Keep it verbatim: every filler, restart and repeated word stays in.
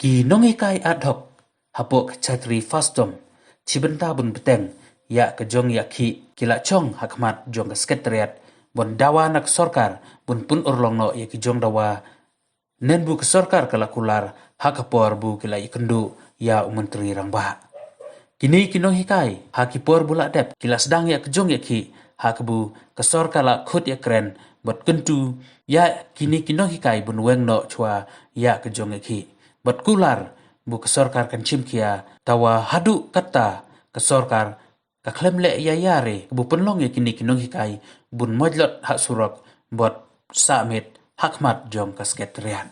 Ki nonghikai ad hoc hapoh ka Chhatri FASTOM, shibynta bun bteng ïa ka jong ïa khih, ki la chong ha khmat jong ka Secretariat ban dawa na ka sorkar ban pynurlong noh ïa ki jong dawa, nen bu ka sorkar ka la kular ha ka por bu ki la ïakynduh ïa u Myntri Rangbah. Kine ki nonghikai ha ki por bu la dep ki la sdang ïa ka jong ïa khih, ha kabu ka sorkar la khot ïakren bad kyntu ïa kine ki nonghikai ban weng noh shuwa ïa ka jong ïa khih, bad kular bu ka sorkar kan shim khia, tangba haduh katta ka sorkar ka khlem leh ïa ïa re kabu pynlong ïa kine ki nonghikai ban mojlot ha surok bad sah miet ha khmat jong ka Secretariat.